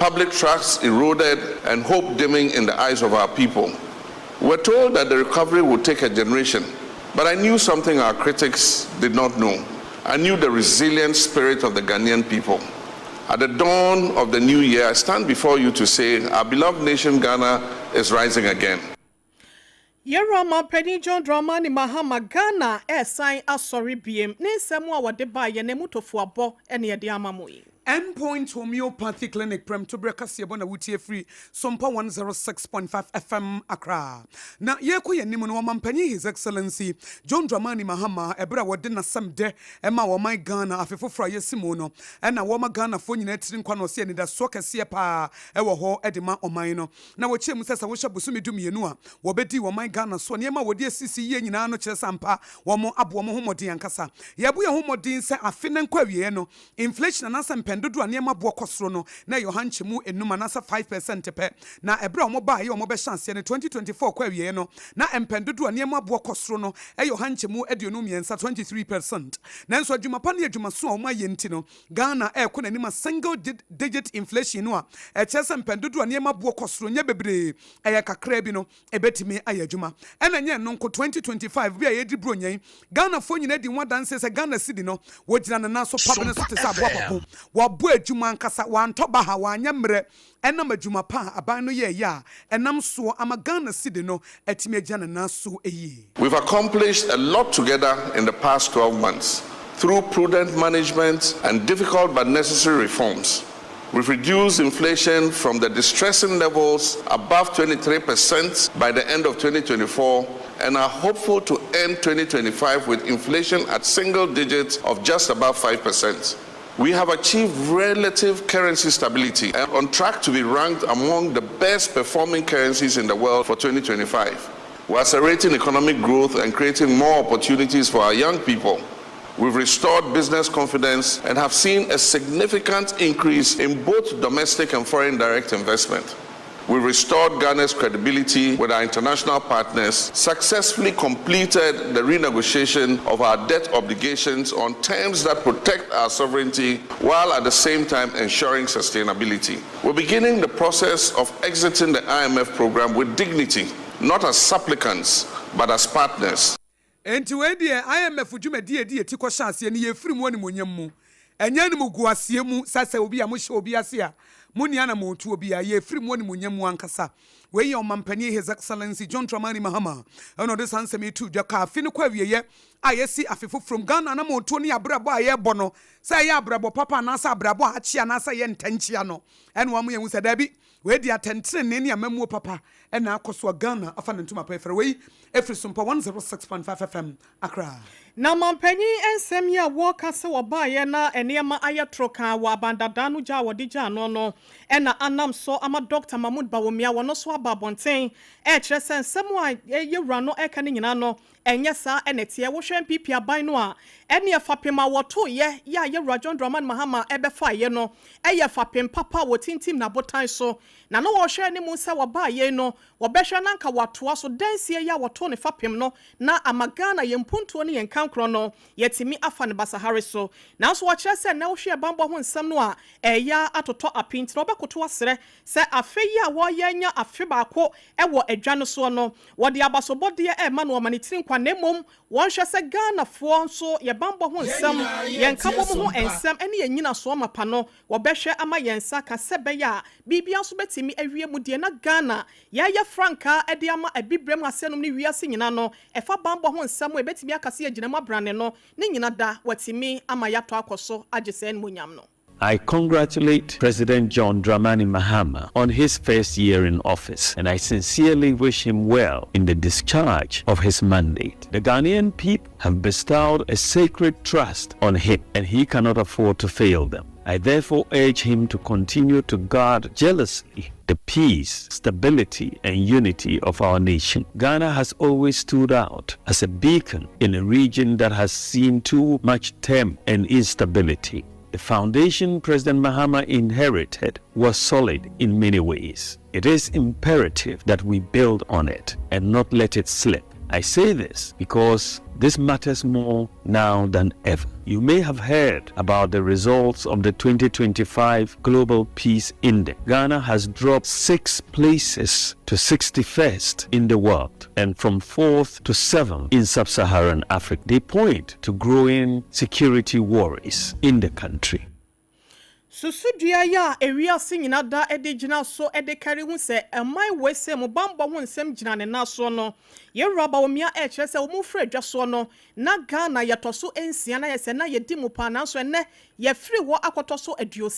Public trust eroded and hope dimming in the eyes of our people. We're told that the recovery would take a generation, but I knew something our critics did not know. I knew the resilient spirit of the Ghanaian people. At the dawn of the new year, I stand before you to say our beloved nation, Ghana, is rising again. Yɛwura Ɔmanpanin John Dramani Mahama, Ghana ɛresan asɔre biem ne nsɛm a wɔde baeɛ na emu tofoabɔ ne yɛde ama mo yi. Endpoint Homeopathy Clinic prɛmtoberɛ kaseɛbɔ na wotie firi Sompa 106.5 FM Accra. Na yɛrekɔ yɛn anim no, Ɔmanpanin His Excellency John Dramani Mahama, ɛberɛ a wɔde n'asɛm dɛ ma ɔman Ghana afe foforɔ a yɛasi mu no, ɛna wɔma Ghanafoɔ nyinaa tiri nkwa na ɔse anidasoɔ kɛseɛ paa ɛwɔ hɔ de ma ɔman no. Na wɔkyerɛ mu sɛ sɛ wohyɛ bosome 12 a wɔbɛdi ɔman Ghana so a, nneɛma a wɔde asisi yie nyinaa no kyerɛ sɛ ampa wɔn abɔ wɔn ho mmɔden ankasa. Yɛabɔ yɛn ho mmɔden sɛ afe no nkɔ awieɛ no, inflation anaasɛ mpɛn dodoɔ a nneɛma boɔ kɔ soro no na ɛyɛ 105 anaasɛ 5% pɛ. Na ɛberɛ a wɔbaeɛ a wɔbɛhyɛ aseɛ no 2024 kɔ awieɛ no, na mpɛn dodoɔ a nneɛma boɔ kɔ soro no yɛ 123, 23%. Nanso adwuma pa ne adwumaso a wɔayɛ nti no, Ghana ɛrekɔ n'anim a single digit inflation no a ɛkyerɛ sɛ mpɛn dodoɔ a nneɛma boɔ kɔ soro nyɛ bebree, ɛyɛ kakraa bi no, ɛbɛtumi ayɛ adwuma. Ɛna nyɛ ɛno nko, 2025 bi a yɛdi Buronya yi, Ghanafoɔ nyinaa di ho adanseɛ sɛ Ghana cedi no, wɔgyina ne nan so pabene so te sɛ aboa papo. Wɔabɔ adwuma ankasa, wɔantɔ baha, wɔanyɛ mmerɛ ɛnam adwuma pa a aban no yɛɛyɛ a ɛnam soɔ ama Ghana cedi no atumi agyina ne nan so yie. We've accomplished a lot together in the past 12 months through prudent management and difficult but necessary reforms. We've reduced inflation from the distressing levels above 23% by the end of 2024 and are hopeful to end 2025 with inflation at single digits of just above 5%. We have achieved relative currency stability and on track to be ranked among the best performing currencies in the world for 2025. We're accelerating economic growth and creating more opportunities for our young people. We've restored business confidence and have seen a significant increase in both domestic and foreign direct investment. We've restored Ghana's credibility with our international partners, successfully completed the renegotiation of our debt obligations on terms that protect our sovereignty while at the same time ensuring sustainability. We're beginning the process of exiting the IMF program with dignity, not as supplicants, but as partners. Enti wei deɛ, IMF dwumadie a ɛdi yɛn ti kɔhyɛ aseɛ no, yɛfiri mu animuonyam mu, ɛnyɛ animguaseɛ mu sɛ sɛ obi a mohyɛ obi ase a monni anammɔntuo biara. Yɛfiri mu animuonyam mu ankasa. Wei yɛ Ɔmampanin His Excellency John Dramani Mahama ɛna ɔde saa nsɛm yi too dwa kaa afe no kɔ awieɛ a yɛasi afe foforɔ mu. Ghana anammɔntuo ne abrabɔ a yɛrebɔ no, sɛ ɛyɛ abrabɔ papa anaasɛ abrabɔ a akyea anaasɛ ɛyɛ ntɛnkyea no, ɛna wɔama yɛahu sɛ daabi, wei deɛ atɛntenenee ne amammuo papa na akɔ so a Ghana afa ne ntoma pa afira. Wei ɛfiri Sompa 106.5 FM, Accra. Na mampanyin nsɛm yi a wɔreka sɛ wɔbaeɛ na nneɛma ayɛ toro kaa wɔ abandadaa no gya a wɔde gyaa no no na anam so ama Dɔkta Mahmood Bawumia wɔno nso aba abɔnten rekyerɛ sɛ nsɛm a yɛwura no reka no nyinaa no ɛnyɛ saa na ɛteɛ. Wohwɛ NPP aban no a, ɛneɛ fapem a wɔtoeɛ yɛ a yɛwura John Dramani Mahama bɛfaeɛ no yɛ fapem papa a wɔtintim no abotan so na na wɔhwɛ anim sɛ wɔbaa yei no wɔbɛhwɛ na anka wɔatoa so dansie yi a wɔtoo ne fapem no na ama Ghana yɛn mpuntuo ne yɛn kankorɔ no yɛatumi afa no basahare so. Nanso wɔkyerɛ sɛ nnɛ wohwɛ yɛn bammɔ ho nsɛm no a ɛreyɛ ara atotɔ ape nti na wɔbɛkoto asrɛ sɛ afe yi a wɔreyɛ anya afe baako wɔ adwa no soɔ no wɔde abasobɔdeɛ rema no wɔma ne tiri nkwa na mmom wɔnhwɛ sɛ Ghanafoɔ nso yɛn bammɔ ho nsɛm, yɛn nkabom ho nsɛm ne yɛn nnyinasoɔ mapa no wɔbɛhwɛ ama yɛn nsa aka sɛ ɛbɛyɛ a biribiara nso bɛtumi awie mu deɛ na Ghana yɛreyɛ frankaa de ama Abibirem asenom ne wiase nyinaa no ɛfa bammɔ ho nsɛm a yɛbɛtumi aka sɛ yɛgyina mu abrane no ne nyina da watumi ama yɛatɔ akɔ so agye saa animuonyam no. I congratulate President John Dramani Mahama on his first year in office, and I sincerely wish him well in the discharge of his mandate. The Ghanaian people have bestowed a sacred trust on him, and he cannot afford to fail them. I therefore urge him to continue to guard jealously the peace, stability, and unity of our nation. Ghana has always stood out as a beacon in a region that has seen too much turmoil and instability. The foundation President Mahama inherited was solid in many ways. It is imperative that we build on it and not let it slip. I say this because this matters more now than ever. You may have heard about the results of the 2025 Global Peace Index. Ghana has dropped six places to 61st in the world and from 4th to 7th in sub Saharan Africa. They point to growing security worries in the country. Susudua yi a ewiase nyina da de gyina so de kari ho sɛ ɛman wei sɛ mo bambɔ ho nsɛm gyina ne nan soɔ no, yɛwura Bawumia ɛkyerɛ sɛ wɔn firi adwa soɔ no na Ghana yɛtɔ so 6 na yɛ sɛ na yɛdi mu paa, nanso ɛnɛ yɛfiri hɔ akɔtɔ so 61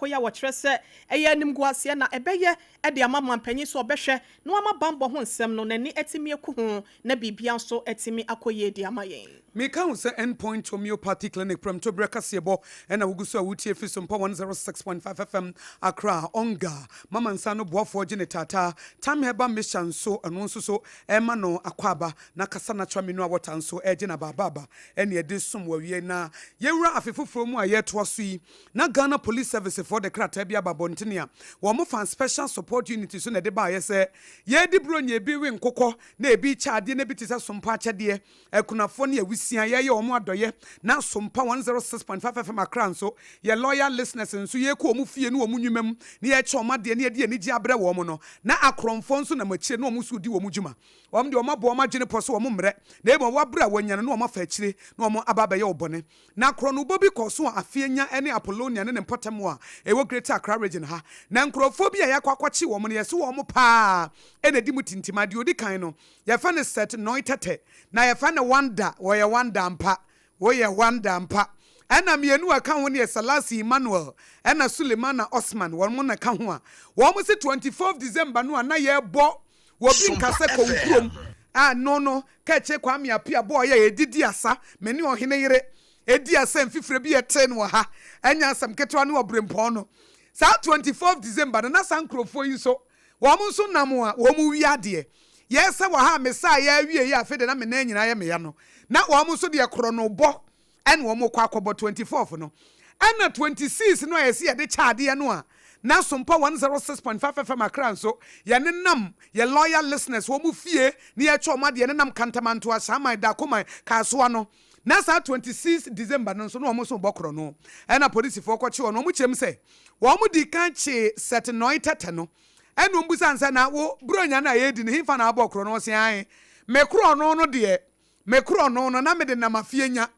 yi a wɔkyerɛ sɛ ɛyɛ animguaseɛ na ɛbɛyɛ de ama mampanyin so ɔbɛhwɛ na wama bambɔ ho nsɛm no n'ani atumi aku ho na biribia nso atumi akɔ yie de ama yɛn. Meka wo sɛ Endpoint Homeopathy Clinic, prɛmtoberɛ kaseɛbɔ ɛna wogu so a wotie fi Sompa 106.5 FM Accra. Ɔnga mama nsa no boafoɔ gye ne taataa Tam Herbal Mixture nso, ɛno nso so ɛma no akwaaba na kasa natural mineral water nso ɛgye na baabaaba ɛne ɛde som wawie. Na yɛwura afe foforɔ mu a yɛtoa so yi na Ghana Police Service foɔ de krataa bi aba abɔntene a wɔn fa Special Support Unit so na ɛde baayɛ sɛ yɛdi buro nya ebi we nkokɔ na ebi kyɛ adeɛ na ebi te sɛ sompa akyɛdeɛ akunafoɔ ne awisia yɛyɛ wɔn adɔyɛ na Sompa 106.5 FM Accra nso yɛ loyal listeners nso yɛkɔ wɔn fie ne wɔn nnwuma mu ne yɛkyɛ wɔn adeɛ ne yɛde anigye abrɛ wɔn no, na akorɔmfoɔ nso nam akyire na wɔn nso di wɔn dwuma. Wɔn deɛ, wɔn abɔ wɔn adwene pɔ so wɔn mmerɛ na emu wɔn abere a wɔanya no na wɔn afa akyire na wɔn aba abɛyɛ ɔbɔne. Na korɔnobɔ bi kɔ so a Afienya ne Apollonia ne ne mpɔtam a ɛwɔ Greater Accra Region ha, na nkurɔfoɔ bi a yɛakɔ akɔkye wɔn no, yɛsɛ wɔn paa ɛna di mu tintim. Adeɛ odi kan no, yɛfɛ no Set Noi Tɛtɛ na yɛfɛ no Wanda. Wɔyɛ Wanda mpa, wɔyɛ Wanda mpa. Ɛna mmienu a ɛka ho no yɛ Salasi Emmanuel ɛna Sulemana Osman. Wɔn mo na ka ho a wɔn si 24 December no a na yɛrebɔ wɔbi nkasa kɔ kurom a no kɛkyɛ Kwame Apia bɔɔl yɛ yɛdidi asa mɛ ne ɔhene yere edi asa mfifire bi yɛte no wɔ ha. Ɛnya asɛm ketewa ne ɔbrempɔn no saa 24 December no na saa nkurɔfoɔ yi nso wɔn nso nam a wɔn wi adeɛ yɛsɛ wɔ ha mesa a yɛawie yi. Afei de na me nan nyinaa yɛ meya no na wɔn nso deɛ korɔ no bɔ ɛna wɔn kɔ akɔbɔ 24 no. Ɛna 26 no a yɛsi yɛde kyɛ adeɛ no a na Sompa 106.5 FM Accra nso yɛne nam yɛ loyal listeners wɔn mu fie ne yɛkyɛ wɔn adeɛ ne nam Kantamanto, Ahyɛnman, Dakoman, Kaasoa no na saa 26 December no nso na wɔn nso bɔ korɔ no. Ɛna polisifoɔ kɔkye wɔn. Wɔn kyerɛm sɛ wɔn di kan kye Sɛte Nɔe Tɛtɛ no, ɛna wɔn busa nsa na wo buronya no a yɛredi no hemfa na abɔ korɔ no? Ɔse ae, me korɔ no no deɛ, me korɔ no no na mede nam Afienya,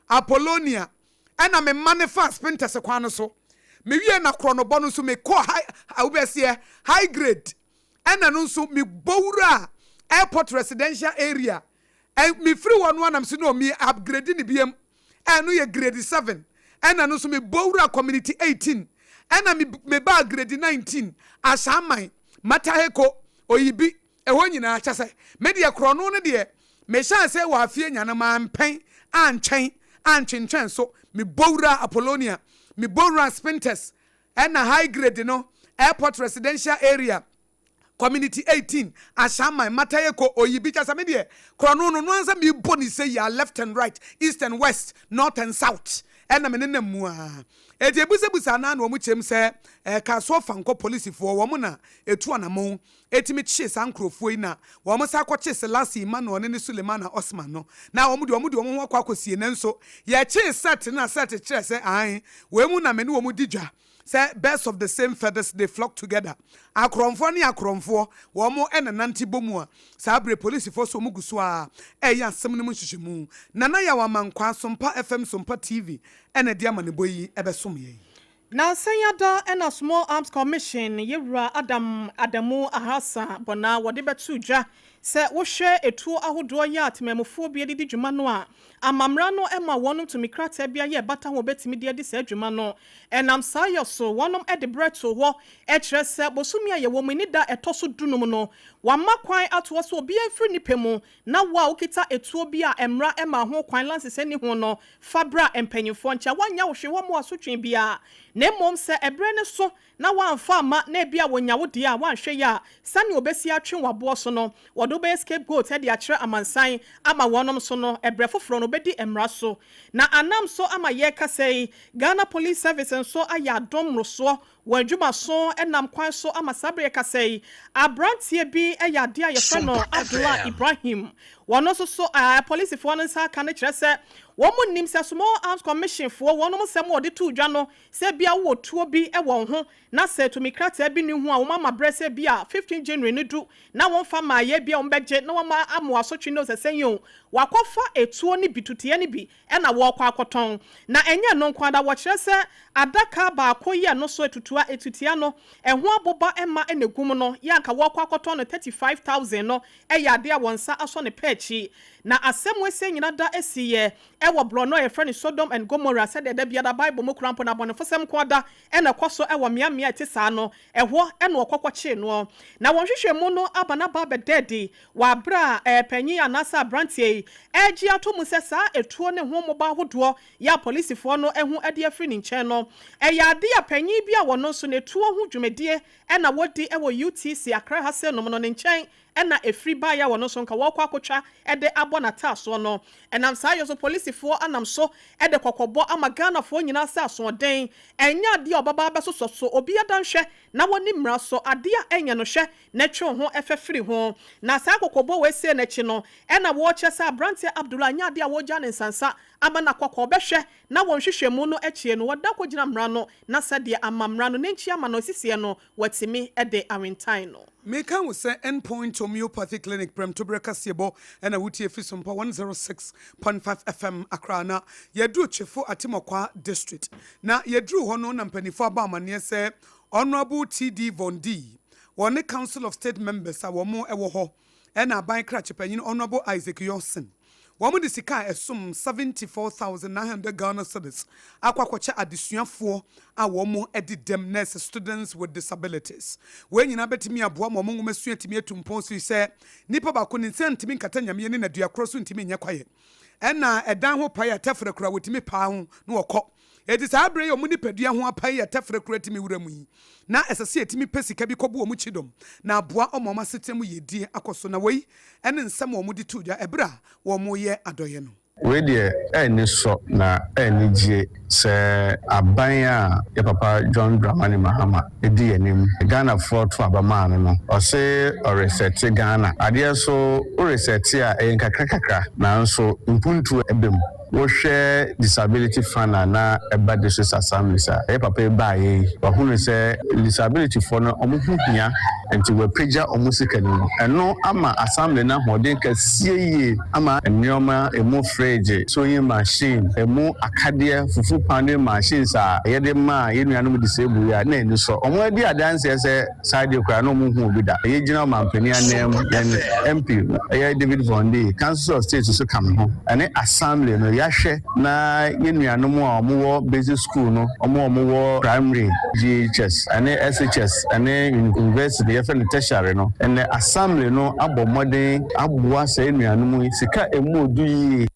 Apollonia, ɛna me mma ne fa Spintex kwan no so. Mewie na korɔ no bɔ no nso mekɔ high wobɛseɛ high grade, ɛna no nso mebɔ wura Airport Residential Area. Mefiri hɔ no anam so na ɔmi upgrade ne biam, ɛno yɛ grade 7. Ɛna no nso mebɔ wura Community 18, ɛna mebaa grade 19, Ahyɛnman, Mataheko, Oyibi, ɛhɔ nyinaa kyɛ sɛ medeɛ korɔ no no deɛ mehyɛ ase wɔ afie nyanoma mpɛn antwɛn antwentwɛn so mebɔ wura Apollonia, mebɔ wura Spintex, ɛna high grade no, Airport Residential Area, Community 18, Ahyɛnman, Mataheko, Oyibi. Kyɛ sɛ me deɛ korɔ no no no ansa mebɔ ne sɛ yia left and right, east and west, north and south, ɛna me nenam mu a eti ebusabusa anaa na wɔn kyerɛm sɛ Kasoa Fankɔ polisifoɔ wɔn na etu anamɔn etimi kye saa nkurɔfoɔ yi na wɔn sa akɔkye Selasi Emmanuel ne Sulemana Osman no na wɔn de wɔn ho akɔ akɔsie. Nanso yɛkye Set na Set kyerɛ sɛ ahan wɔn mu na me ne wɔn di dwa sɛ birds of the same feathers, they flock together. Akorɔmfoɔ ne akorɔmfoɔ wɔn ɛna nante bɔ mu a saa abere polisifoɔ so wɔn gu so a ɛyɛ asɛm no mu nhyehyɛmu. Nana Yaw Amankwa, Sompa FM, Sompa TV, ɛna ɛde amanebɔ yi ɛbɛsom yɛn. Na nsɛnyada ɛna Small Arms Commission yɛwura Adam Adamu Ahasa Bɔna wɔde bɛto dwa sɛ wohwɛ etuo ahodoɔ yɛ a temamufoɔ bi adidi dwuma no a amammerɛ no ma wɔn tumi krataa bi ayɛ ɛbata ho wɔbɛtumi de adi saa adwuma no. Ɛnam saa yɛ so wɔnom de berɛ to hɔ ɛkyerɛ sɛ bosome a yɛwɔ mu ni da ɛtɔ so 15 no wama kwan atoɔ so obiara mfiri nipa mu na wo a wokita etuo bi a mmara ma ho kwan license ni ho no fa bra mpanyinfoɔ nkyɛn. Wɔnyɛ wo hwee, wɔn mo asotwe biara, na mmom sɛ ɛberɛ ne so na wɔamfa ama na ebi a wɔnya wo deɛ a wɔanhwɛ yi a sani obesi atwe waboɔ so no wɔde wobɛyɛ scapegoat de akyerɛ amansan ama wɔnom so no ɛberɛ foforɔ no obɛdi mmara so. Na anam so ama yɛrekasa yi, Ghana Police Service nso ayɛ adɔm mmorosoɔ. Wɔn adwumaso nam kwan so ama saa bere kasa yi, aberanteɛ bi yɛ adeɛ a yɛfrɛ no Sompa Abdullah FM. Ibrahim. Wɔn nso so a polisifoɔ no nsa aka no kyerɛ sɛ wɔn nim sɛ Small Arms Commission foɔ wɔn nsɛm a wɔde to dwa no sɛ bia wɔ tuo bi wɔ wɔn ho na sɛ tumi krataa bi ni ho a, wɔn ama berɛ sɛ bi a 15 January no du na wɔn fa maayɛ bi a wɔn bɛgye na wɔn ama asotwe no sɛ sɛn yi o, wakɔfa etuo no bi, tuteɛ no bi, ɛna wɔrekɔ akɔtɔn. Na ɛnyɛ no nko ada, wɔkyerɛ sɛ adaka baako yɛ no so etutua etutia no ɛho aboba ɛma ɛna egum no yɛ anka wɔrekɔ akɔtɔn no 35,000 no, ɛyɛ adeɛ a wɔn nsa asɔ ne pɛ akyi. Na asɛm wese nyina da esi yɛ ɛwɔ borɔno a yɛfrɛ no Sodom and Gomorrah, sɛdeɛ da biara Bible mu kora mpo na abɔnefosɛm ko ada ɛna ɛkɔ so ɛwɔ mmeammea ɛte saa no, ɛhɔ ɛna ɔkɔkɔ kyee noɔ. Na wɔn hwehwɛ mu no aba n'aba abɛda adi wɔ abere a panyin anaasɛ aberanteɛ yi ɛregye ato mu sɛ saa etuo ne ho mmoba ahodoɔ yɛ apolisifoɔ no ɛho ɛde afiri ne nkyɛn no, ɛyɛ ade a panyin bi a wɔno nso n'etuo ho dwumadie ɛna wɔdi ɛwɔ UTC Accra ha sɛ nom no ne nkyɛn ɛna efiri baeɛ a wɔno nso nka wɔrekɔ akotwa ɛde abɔ n'ataasoɔ no. Ɛnam saa yɛ so, polisifoɔ anam so ɛde kɔkɔbɔ ama Ghanafoɔ nyinaa sɛ asoɔden ɛnyɛ adeɛ a ɔbɛba abɛsosɔ so. Obi adanhwɛ na wɔne mmara so adeɛ a ɛnyɛ no, hwɛ na twe ho ɛfɛ firi ho. Na saa kɔkɔbɔ wɔ esie n'akyi no, ɛna wɔrekyerɛ sɛ aberanteɛ Abdullah nyɛ adeɛ a wɔregya ne nsansa ama n'akɔkɔ. Ɔbɛhwɛ na wɔn hwehwɛmu no akyie no, wɔda kɔgyina mmara no na sɛdeɛ ama mmara no ne nkyi ama no asisie no, wɔatumi de awentan no. Meka wo sɛ Endpoint Homeopathy Clinic, Prɛmtoberɛ kaseɛbɔ ɛna wotie fi Sompa 106.5 FM Accra. Na yɛduru Twifo Atti Morkwa District, na yɛduru hɔ no na mpanimfoɔ aba amanneɛ sɛ Honorable TD Vondee, wɔne Council of State members a wɔn wɔ hɔ, ɛna aban krakye panyin Honorable Isaac Yawson, wɔn de sika a ɛsom 74,900 Ghana cedis akɔ akɔkyɛ adesuafoɔ a wɔn di dɛm, nurse students with disabilities. Wɔn nyinaa bɛtumi aboa ma wɔn nwoma sua tumi atu mpɔn so sɛ nipa baako ne nsa ntumi nkata nyameɛ ne nadua korɔ so ntumi nyɛ kwaeɛ, ɛna ɛdan ho pae a tɛfrɛ kora wɔtumi paa ho na wɔkɔ. Eti saa abere yi, wɔn nipadua ho apae yɛ tɛfrɛ kora tumi wura mu yi, na ɛsɛ sɛ yɛtumi pɛ sika bi kɔbu wɔn kyidɔm na aboa ɔma wɔn asetena mu yiedie akɔ so. Na wei ɛne nsɛm a wɔn de to dwa ɛberɛ a wɔn yɛ adɔeɛ no. Wei deɛ, ɛni sɔ na ɛni gye sɛ aban a yɛ papa John Dramani Mahama di anim, Ghanafoɔ to aba maa no, ɔse ɔresɛte Ghana adeɛ so. Woresɛte a, ɛyɛ nkakra kakra, nanso mpuntuo ɛbɛ mu. Wohwɛ disability fund a na ɛba district assemblies a, ɛyɛ papa yi baayɛ yi, wahunu sɛ disability foɔ no ɔmo ho hia, nti wapagya ɔmo sika no mu. Ɛno ama assembly no ahoɔden kɛseɛ yie, ama nneɛma emu fridge, sewing machine, emu akadeɛ, fufu pounding machines a yɛde maa yɛn nuanom disable yi a, na ani sɔ. Ɔmo adi adanseɛ sɛ saa deɛ koraa na ɔmo hu bi da. Yɛgyina ɔmampanin anan mu, yɛn MP ɛyɛ David Vondee, Council of State so ka me ho, ɛne assembly no, yɛahwɛ na yɛn nuanom a wɔwɔ basic school no, wɔn a wɔwɔ primary, JHS ɛne SHS ɛne university, yɛfrɛ no tertiary no, ɛnɛ assembly no abɔ mmɔden aboa saa nuanom yi sika emu odu yie.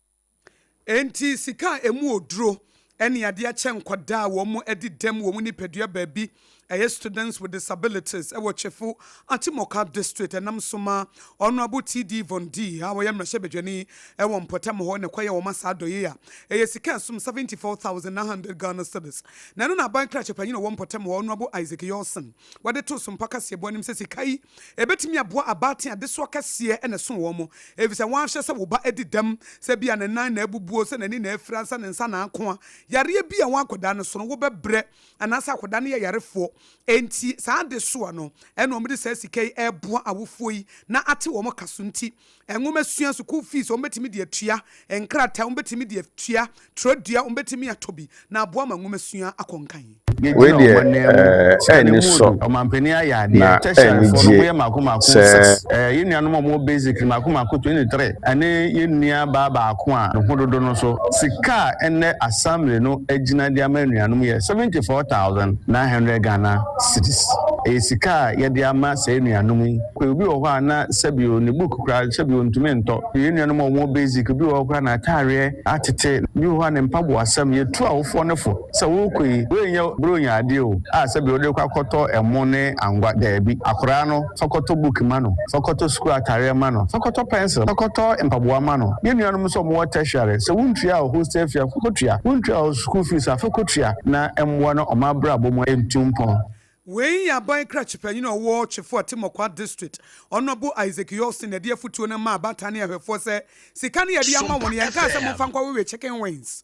Enti sika a emu oduro ɛne adeɛ akyɛ nkwadaa a wɔn adi dɛm wɔn nipadua baabi, ɛyɛ students with disabilities ɛwɔ Twifo Atti Morkwa District, ɛnam so ma Honourable TD Vondee a wɔyɛ mmarahyɛbadwani ɛwɔ mpɔtam hɔ na ɛkɔyɛ wɔn asa adɔye a ɛyɛ sika ɛsom 74,900 Ghana cedis. Na ɛno na aban krakye panyin a ɔwɔ mpɔtam hɔ, Honourable Isaac Yawson, wɔde to so mpa kaseɛbɔ anim sɛ sika yi ebetumi aboa abaatan adesoa kɛseɛ ɛna ɛso wɔn mo, efisɛ wɔn ahwɛ sɛ wo ba adi dɛm, sɛ bi a ne nan na abubuo, sɛ n'ani na afira, sɛ ne nsa na ako a, yareɛ bi a wɔn akwadaa no so no, wobɛbrɛ anaasɛ akwadaa no yɛ yarefoɔ. Enti saa adesoa no ɛna wɔn de saa sika yi ɛreboa awofoɔ yi na ate wɔn ka so. Nti nwoma sua, school fees, wɔn bɛtumi de atua, nkrataa wɔn bɛtumi de atua, twerɛdua wɔn bɛtumi atɔ bi na aboa ma nwoma sua akɔ nkan. Wei deɛ, ɛni sɔ Ɔmampanin ayɛ na adeɛ tertiaryfoɔ no ɛni moyɛ mako mako sɛ six, yɛn nuanom a wɔwɔ basic mako mako 23, ɛne yɛn nua baa baako a ne ho dodo no so, sika a ɛnɛ assembly no agyina de ama nuanom yɛ 74,900 Ghana cedis. Ɛyɛ sika a yɛde ama saa nuanom yi. Obi wɔ hɔ a na sɛbio ne book koraa sɛbio ntumi ntɔ. Yɛn nuanom a wɔwɔ basic bi wɔ hɔ koraa na ataareɛ atete, bi wɔ hɔ a ne mpaboa asɛm. Yɛtu awofoɔ no fo sɛ wokɔ yi, wonyɛ buronya adeɛ o a sɛbi wode kɔ akɔtɔ ɛmo ne angwa, daabi. Akoraa no, fa kɔtɔ book ma no, fa kɔtɔ sukuu ataareɛ ma no, fa kɔtɔ pencil, fa kɔtɔ mpaboa ma no. Yɛn nuanom nso a wɔwɔ tertiary, sɛ wontua wo hostel fee a, fa kɔtua, wontua wo school fees a, fa kɔtua na mmoa no ɔmo abrabɔ mu ntu mpɔn. Wei yɛ aban krakye panyin a ɔwɔ Twifo Atimokwa District, Honourable Isaac Yorson na ɛde afutuo no maa abaatan ne ahwɛfoɔ sɛ sika no yɛde ama wɔn, yɛnkaa sɛ momfa nkɔwewe chicken wings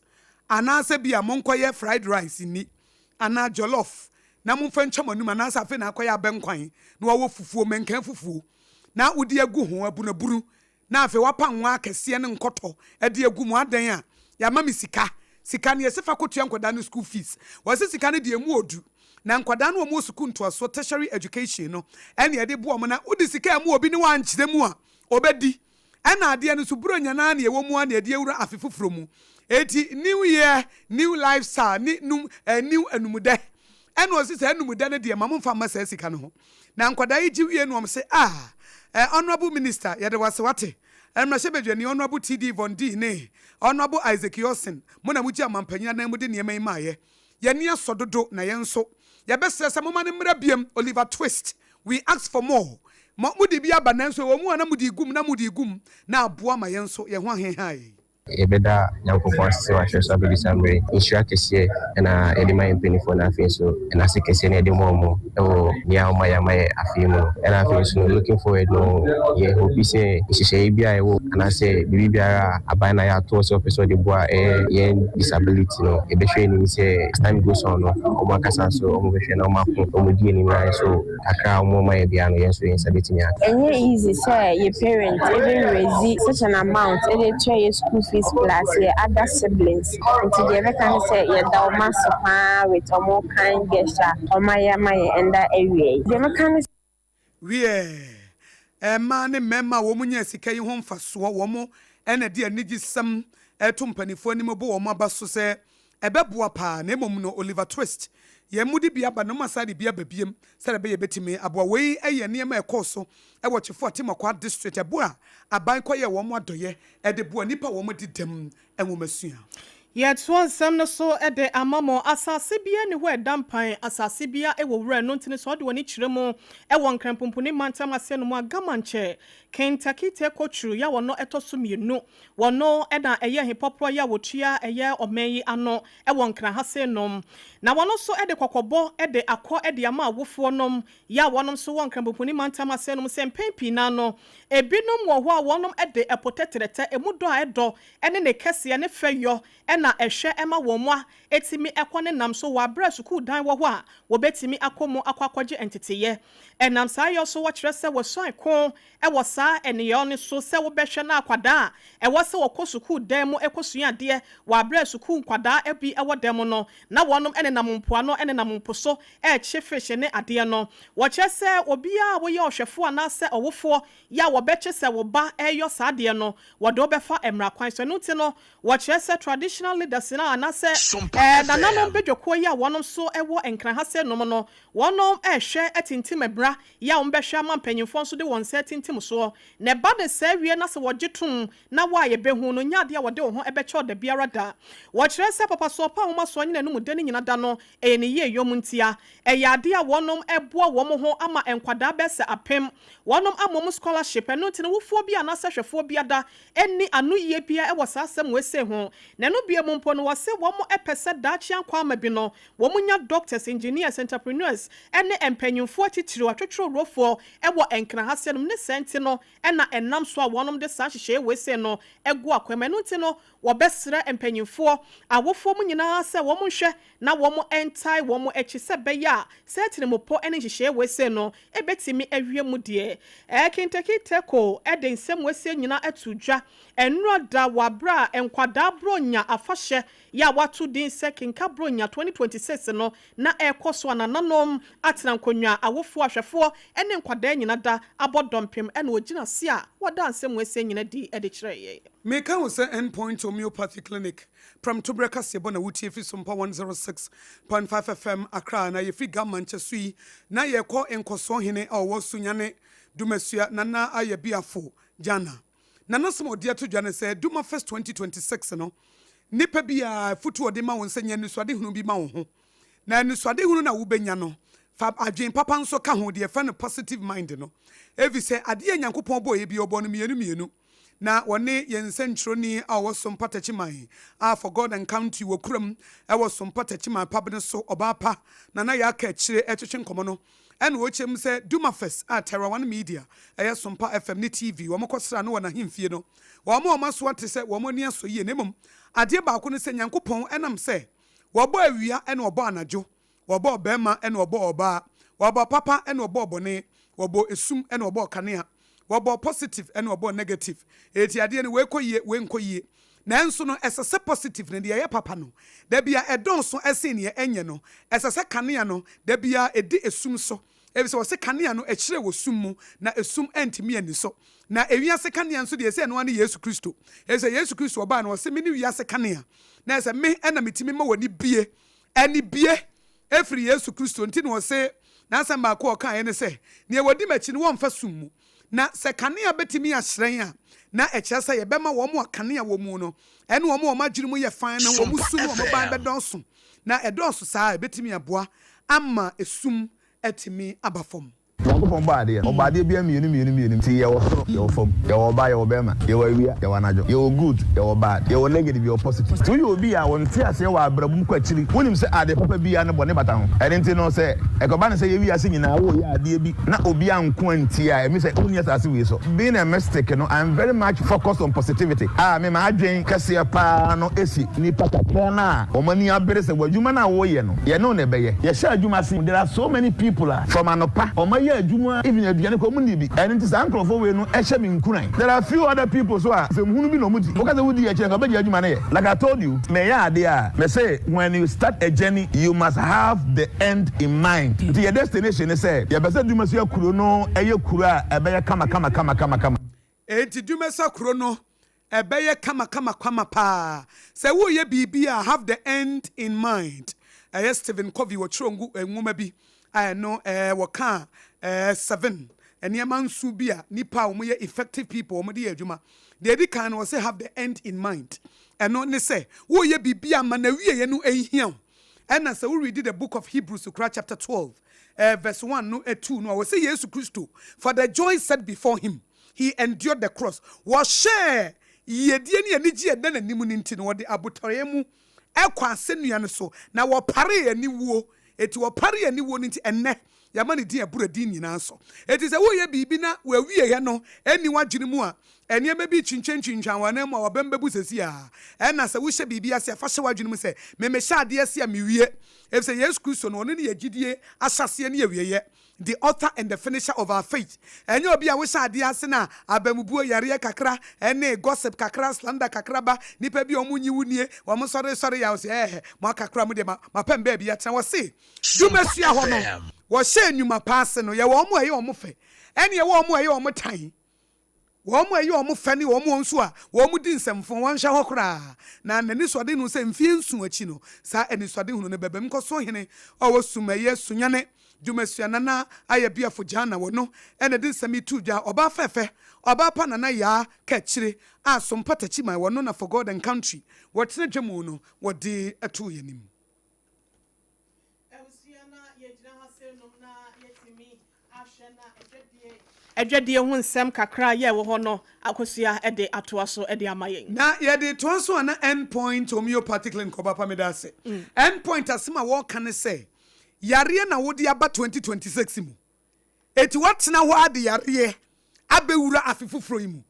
anaasɛ bi a monkɔyɛ fried rice nni anaa jollof na momfa ntwa mo anum anaasɛ afei na akɔyɛ abɛnkwan na wawɔ fufuo, mɛnkan fufuo na wode agu ho abunabunu na afei wapa nwa akɛseɛ ne nkɔtɔ de agu mu, adɛn a yɛama me sika, sika no yɛse fa kɔtua nkwadaa no school fees, wɔse sika no deɛ ɛmu ɔdu na nkwadaa no wɔn wɔ sukuu ntoasoɔ, tertiary education, no ɛne ɛde boa wɔn, na wode sika ɛmu obi ne wankyerɛ mu a ɔbɛdi. Ɛna adeɛ no nso buronya naa na ɛwɔ mu a na yɛde awura afe foforɔ mu, eti new year, new lifestyle ne num new anumdɛ. Ɛna ɔsi sɛ anumdɛ no deɛ ma mo nfa mma saa sika no ho. Na nkwadaa yi gye wie no wɔn se, "Ah, Honourable Minister, yɛde wase wate. Mmarahyɛbadwani Honourable TD Von D ne Honourable Isaac Yorson, mo na mogye amampanyin anan mu de nneɛma yi maayɛ. Yɛn ani asɔ dodo na yɛn nso yɛbɛsrɛ sɛ momma no mmra biam. Oliver Twist, we ask for more. Mo mode bi aba nanso ɛwɔ mu a na mode gum na mode gum na aboa ma yɛn nso yɛn ho aheha yɛn." Yɛbɛda Nyankopɔn ase sɛ wahyɛ so abɛdu saa mmerɛ yi. Nhyira kɛseɛ na yɛde ma yɛn mpaninfoɔ na afei nso ɛnase kɛseɛ na yɛde ma wɔn wɔ nea wɔn ayɛ ama yɛn afe yi mu no. Ɛna afei nso no, looking forward no, yɛ hope sɛ nhyehyɛeɛ biara a ɛwɔ anaasɛ biribi biara a aban no ayɛ ato hɔ sɛ ɔpɛ sɛ ɔde boa ɛyɛ yɛn disability no, yɛbɛhwɛ anim sɛ as time goes on no, wɔn ankasa nso wɔn bɛhwɛ na wɔn ako wɔn di anim na nso kakra a wɔn ma yɛ biara no, yɛn nso yɛn nsa bɛtumi aka. Ɛnyɛ easy sɛ yɛ parent bɛ raise such an amount de atua yɛ school fees plus yɛ other siblings, nti deɛ yɛbɛka ne sɛ yɛda wɔn ase paa with wɔn kind gesture a wɔn ayɛ ama yɛn ɛnda awia yi. Deɛ mɛka ne. Wiɛ, mmaa ne mmarima a wɔnyaa sika yi ho mfasoɔ, wɔn na ɛde anigyesɛm reto mpanimfoɔ anim bɔ wɔn aba so sɛ ɛbɛboa paa, na mmom no Oliver Twist, yɛn mu de bi aba na wɔasan de bi aba biom sɛdeɛ ɛbɛyɛ yɛbɛtumi aboa. Wei yɛ nneɛma a ɛkɔɔ so wɔ Twifo Atemokwaa District ɛberɛ a aban kɔyɛɛ wɔn adɔeɛ de boa nnipa a wɔadi dɛm nwomasua. Yɛtoa nsɛm no so de ama mo. Asase biara nni hɔ a ɛda mpan, asase biara wɔ wura, ɛno nti no sɛ wode w'ani kyerɛ mu wɔ Nkranpumpuni mantam aseɛ no mu a, Gamankyɛ, Kentucky Tekotru yɛ a wɔno ɛtɔ so mmienu, wɔno na ɛyɛ ahepɔporɔ yɛ a wɔtua ɛyɛ ɔman yi ano wɔ Nkran ha sei nom. Na wɔno nso de kɔkɔbɔ de akɔ de ama awofoɔ nom yɛ a wɔnom nso wɔ Nkranpumpuni mantam aseɛ nom sɛ mpɛn pii no ara no ebinom wɔ hɔ a wɔnom de ɛpo tɛtrɛtɛ, ɛmu dɔ a ɛdɔ ne ne kɛseɛ ne fɛ yɔ na ɛhwɛ ma wɔn mma tumi kɔ ne nam so wɔ aberɛ a sukuu dan wɔ hɔ a wɔbɛtumi akɔ mu akɔ akɔgye nteteyɛ. Ɛnam saa yɔ so wɔkyerɛ sɛ wɔasuan ko wɔ saa nneyɛɔ no so sɛ wobɛhwɛ na akwadaa a ɛwɔ sɛ wɔkɔ sukuu dan mu kɔsua adeɛ wɔ aberɛ a sukuu nkwadaa bi wɔ dan mu no na wɔnom nenam mpoano nenam mpo so rekye fish ne adeɛ no. Wɔkyerɛ sɛ obiara a woyɛ ɔhwɛfoɔ anaasɛ ɔwofoɔ yɛ a wɔbɛkye sɛ wo ba reyɔ saa adeɛ no, wɔde wo bɛfa mmara kwan so. Ɛno nti no, wɔkyerɛ sɛ traditional leaders no anaasɛ Sompa nananom FM. badwakuo yi a wɔnom nso wɔ Nkran ha sei nom no, wɔnom rehwɛ atintim mmara yi a wɔbɛhwɛ ama mpanyinfoɔ nso de wɔn nsa atintim soɔ. Na ɛba no saa wie na sɛ wɔgye tom na wo a yɛbɛhu no nyɛ adeɛ a wɔde wo ho bɛkyɛ wo dabiara da. Wɔkyerɛ sɛ papasoɔ pa nwomasoɔ nyina no mu da ne nyina da no, ɛyɛ ne yieyɔ mu ntia. Ɛyɛ adeɛ a wɔnom boa wɔn ho ama nkwadaa bɛyɛ sɛ apem wɔnom ama wɔn scholarship, ɛno nti no wofoɔ bi anaasɛ hwɛfoɔ biada nni anoyie biara wɔ saa asɛm wei sei ho. Na ɛno bio mu mpo no wɔse wɔn pɛ sɛ daakye ankɔ ama bi no wɔn nya doctors, engineers, entrepreneurs ne mpanyinfoɔ atitiriw, atwotworofoɔ wɔ Nkran ha sei nom, ne saa nti no na ɛnam so a wɔnom de saa nhyehyɛeɛ wei sei no agu akwan mu. Ɛno nti no wɔbɛsrɛ mpanyinfoɔ, awofoɔ mu nyinaa sɛ wɔn nhwɛ na wɔn ntae wɔn akyi sɛ ɛbɛyɛ a saa tirimupɔ ne nhyehyɛeɛ wei sei no bɛtumi awie mu deɛ. Kentucky Teko de nsɛm wei sei nyinaa ato dwa nnora da wɔ aberɛ a nkwadaa Buronya afahyɛ yɛ a wɔato din sɛ Kenka Buronya 2026 no na ɛrekɔ so a nananom atena nkonnwa, awofoɔ, ahwɛfoɔ ne nkwadaa nyina da abɔ dɔmpem na wɔgyina ase a wɔda nsɛm wei sei nyina di de kyerɛ yɛn. Meka wo sɛ End Point Homeopathy Clinic, Prɛmtoberɛ kaseɛbɔ na wotie fi Sompa 106.5 FM Accra, na yɛfiri Ga Mankyɛ so yi na yɛkɔ Nkɔsoɔ hene a ɔwɔ Sunyani Dumasua Nana Ayɛbiafo Gyana. Na n'asɛm a ɔde ato dwa ne sɛ Duma Fest 2026 no, nnipa biara afotu a ɔde ma wɔn sɛ nya anisoadehunu bi ma wo ho. Na anisoadehunu no a wobɛnya no, fa adwene papa nso ka ho, deɛ yɛfrɛ no positive mind no. Efisɛ adeɛ a Nyankopɔn bɔeɛ biara, ɔbɔɔ no mmienu mmienu. Na wɔne yɛn nsɛnkyerɛwni a ɔwɔ Sompa Takyiman a For God and Country wɔ kuram wɔ Sompa Takyiman pabene so ɔbaa pa Nana Yaa Kaakyire retwetwe nkɔmmɔ no ɛna ɔkyerɛ mu sɛ Dumafest a Terra One Media ɛyɛ Sompa FM ne TV wɔn kɔsraa no wɔ n'ahemfie no wɔn a wɔn aso ate sɛ wɔn ani asɔ yie na mmom adeɛ baako ne sɛ Nyankopɔn ɛnam sɛ wɔbɔ awia ɛna ɔbɔ anadwo Wɔbɔɔ barima na wɔbɔɔ ɔbaa. Wɔbɔɔ papa na wɔbɔɔ bɔne. Wɔbɔɔ esum na wɔbɔɔ kanea. Wɔbɔɔ positive na wɔbɔɔ negative. Enti adeɛ no, wei kɔ yie, wei nkɔ yie. Nanso no, ɛsɛ sɛ positive no, deɛ ɛyɛ papa no, da biara ɛdɔɔso sen deɛ ɛnyɛ no. Ɛsɛ sɛ kanea no, da biara ɛdi esum so. Efisɛ wɔse kanea no ɛhyerɛn wɔ sum mu, na esum antumi anni so. Na ewiase kanea nso deɛ, ɛsɛ ɛno ara ne Yesu Kristo. Efisɛ Yesu Kristo ɔbaeɛ no, ɔse, Mene wiase kanea. Na ɛsɛ me na metumi ma w'ani bue Anibue firi Yesu Kristo nti na ɔse n'asɛm baako a ɔkaeɛ ne sɛ, Deɛ wɔdi m'akyi no wɔmfa sum mu. Na sɛ kanea bɛtumi ahyerɛn a, na ɛkyerɛ sɛ yɛbɛma wɔn a kanea wɔ mu no ne wɔn a wɔn adwene mu yɛ fann no wɔn su ne wɔn ban bɛdɔɔso. Na ɛdɔɔso saa a, ɛbɛtumi aboa ama esum atumi aba fam. Nyankopɔn bɔɔ adeɛ no, ɔbɔɔ adeɛ biara mmienu mmienu mmienu, nti yɛwɔ soro, yɛwɔ fam, yɛwɔ ɔbaa, yɛwɔ bɛɛma, yɛwɔ awia, yɛwɔ anadwo, yɛwɔ good, yɛwɔ bad, yɛwɔ negative, yɛwɔ positive. Nti woyɛ obi a wo nteaseɛ wɔ abrabɔ mu kɔ akyiri, wonim sɛ ade papa biara no bɔne bata ho. Ɛno nti no sɛ ɛkɔba no sɛ yɛ wiase nyinaa woreyɛ adeɛ bi na obi anko antia a, ɛmi sɛ wonni asase wei so. Being a mystic no, I'm very much focused on positivity a me m'adwen kɛseɛ paa no si nnipa kakra no a wɔn ani abere sɛ w'adwuma no a woreyɛ no, yɛne wo na ɛbɛyɛ. Yɛhyɛ adwuma ase, there are so many people a from anɔpa wɔn ayɛ adwuma even aduane koraa wɔn nni bi. Ɛno nti saa nkorɔfoɔ wei no hyɛ me nkuran. There are few other people nso a nsɛm hunu bi na wɔn di. Woka sɛ wodi akyire a nka wobɛgyae adwuma no yɛ. Like I told you, meyɛ adeɛ a mese when you start a journey you must have the end in mind. Nti yɛ destination ne sɛ yɛpɛ sɛ Dumasua kuro no yɛ kuro a ɛbɛyɛ kama kama kama kama kama. Enti Dumasa kuro no Ɛbɛyɛ kamakamakama paa. Sɛ woreyɛ biribi a, have the end in mind. Ɛyɛ Stephen Covey wɔtwerɛ ngu nwoma bi a ɛno ɛɛ wɔkaa ɛɛ seven nneɛma nson bi a nnipa a wɔyɛ effective people wɔde yɛ adwuma. Deɛ ɛdi kan no wɔse have the end in mind. Ɛno ne sɛ woreyɛ biribi a ma n'awieɛ no nhia wo. Ɛna sɛ wo readi the book of Hebrews koraa chapter 12 ɛɛ verse 1 no 2 no a wɔse Yesu Kristo for the joy set before him He endured the cross. Wɔhyɛɛ yiedie ne anigyeɛ a ɛda n'anim no nti no, wɔde abotɔyam mu kɔ asɛnnua no so, na wɔparee aniwuo. Enti wɔparee aniwuo no nti, ɛnnɛ, yɛama ne din a ɛboro edin nyinaa so. Enti sɛ woreyɛ biribi na w'awieeɛ no nni w'adwene mu a, nneɛma bi retwintwantwintwan w'anan mu a, w'abam bɛbu seesei ara. Ɛnna sɛ wohyɛ biribi ase a, fa hyɛ w'adwene mu sɛ, Me mehyɛ adeɛ ase a, mewie. Efisɛ Yesu Kristo no, ɔno ne yɛn gyidie ahyɛaseɛ ne awieeɛ. The author and the finisher of our faith. Ɛnyɛ obi a wohyɛ adeɛ ase na abamubuo, yareɛ kakra, ɛne gossip kakra, slander kakra ba, nnipa bi a wɔn nyi wo nie, wɔn sɔre sɔre yɛ a wɔse ɛɛhɛ, mo aka koraa mo deɛ ma mapɛ me baabi atena. Wɔse Dumasua hɔ no, wɔhyɛ nnwuma pa ase no, yɛwɔ wɔn a ɛyɛ wɔn fɛ, ɛne yɛwɔ wɔn a ɛyɛ wɔn tan. Wɔn a ɛyɛ wɔn fɛ ne wɔn nso a wɔdi nsɛmfo, wɔnhwɛ hɔ koraa. Na n'anisoadehunu sɛ mfeɛ nson akyi no, saa anisoadehunu no bɛbam. Nkɔsoɔ hene a ɔwɔ Sumaeɛ, Sunyani, Dwumasua Nana Ayɛbiafo Gyaana wɔ no na ɛde nsɛm yi too dwa. Ɔbaa fɛɛfɛ, ɔbaa pa Nana Yaa Kaakyire a Sompa Takyiman wɔ no na For God and Country wɔtena dwa mu no wɔde too yɛn anim. Abusua na yɛgyina ha sei nom na yɛtumi ahwɛ na adwadie. Adwadie ho nsɛm kakra a yɛ wɔ hɔ no Akosua de atoa so de ama yɛn. Na yɛde toa so a na End Point Homeopathy Clinic ɔba pa meda ase. End Point asɛm a wɔka ne sɛ yareɛ na wode aba 2026 mu. Enti woatena hɔ ara de yareɛ abɛwura afe foforɔ yi mu.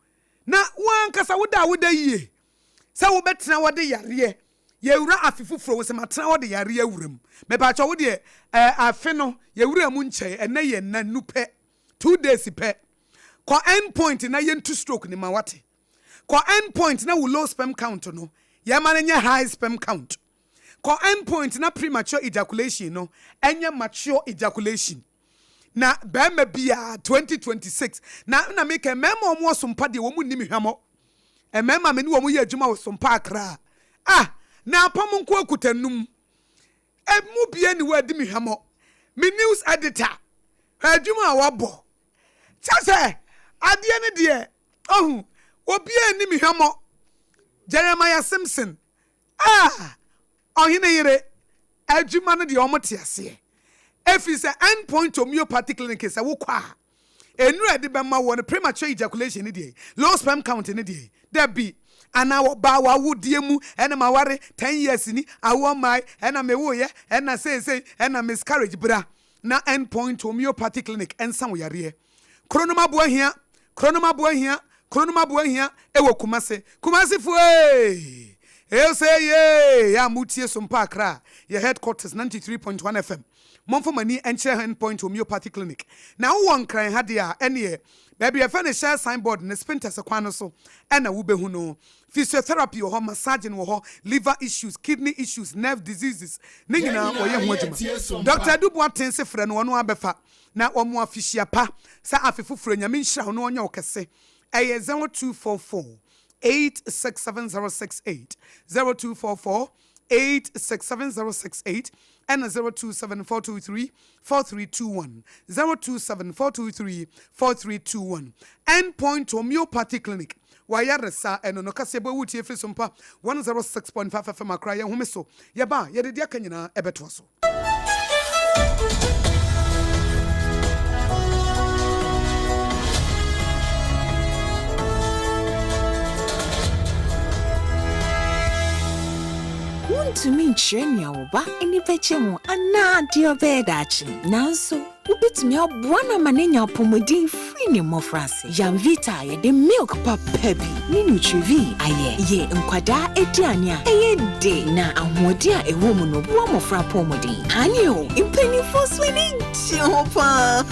Na wo ankasa woda a woda yie sɛ wobɛtena hɔ de yareɛ. Yɛwura afe foforɔ wo sɛ matena hɔ de yareɛ awura mu. Mepaakyɛw wo deɛ ɛɛ afe no yɛwura mu nkyɛe ɛnɛ yɛ nnanu pɛ, 2 days pɛ. Kɔ end point na yɛntu stroke no ma wate. Kɔ end point na wo low sperm count no yɛma no nyɛ high sperm count. Kɔ end point na premature ejaculation no ɛnyɛ mature ejaculation. Na barima biara 2026 na na meka mmarima a wɔwɔ sompa deɛ wɔn nni me hwammɔ. Mmarima a me ne wɔn yɛ adwuma wɔ sompa Accra ah na apam nko akuta num. Emu biara ni hɔ a adi me hwammɔ. Me news editor hwɛ adwuma a wabɔ. Kyɛ sɛ adeɛ no deɛ ohu obiara nni me hwammɔ. Jeremiah Simpson Ah! Ɔhene yere, adwuma no deɛ wɔn te aseɛ. Ɛfiri sɛ End Point Homeopathy Clinic sɛ wokɔ a, Nnuru a yɛde bɛma woɔ no, premature ejaculation ne deɛ, low sperm count ne deɛ, dabi. Anaa wɔbaa w'awodeɛ mu ɛna maware 10 years ni, awoɔ mmae, ɛna mewoeɛ, ɛna seesei, ɛna miscarriage. Bra na End Point Homeopathy Clinic nsa wo yareɛ. Kronom aboa hia, kronom aboa hia, kronom aboa hia ɛwɔ Kumasi. Kumasi foɔ ee! Ese yee! A motie Sompa Accra, yɛ headquarters 93.1 FM. Momfa mo ani nkyerɛ End Point Homeopathy Clinic. Na wowɔ Nkran ha deɛ a, ɛneɛ baabi a yɛfrɛ no Shell Signboard no, Spintex kwan no so ɛna wobɛhu no. Physiotherapy wɔ hɔ, massaging wɔ hɔ, liver issues, kidney issues, nerve diseases, ne nyinaa wɔyɛ ho adwuma. Doctor Adu Boateng se frɛ no ɔno ara bɛfa na wɔn afihyia pa sɛ afe foforɔ Nyame nhyira wo na ɔnyɛ wo kɛse. Ɛyɛ 0244 867068, 0244 867068 ɛna 027423 4321, 027423 4321. End Point Homeopathy Clinic, w'ayaresa ɛno no. Kaseɛbɔ ewu tie firi so mpa 106.5 FM Accra yɛn home so. Yɛba a, yɛde deɛ aka nyinaa ɛbɛtoa so. Wuntumi nkyerɛ nea wo ba ani bɛgye ho anaa deɛ ɔbɛyɛ daakye. Nanso, wubetumi aboa no ama no anya apɔwmuden firi ne mmofraase. Yamvita a yɛde milk papa bi ne Nutrivie ayɛ yɛ nkwadaa aduane a ɛyɛ dɛ na ahoɔden a ɛwɔ mu no boa mmofra apɔwmuden. Aane o, mpanimfoɔ nso ani gye ho paa!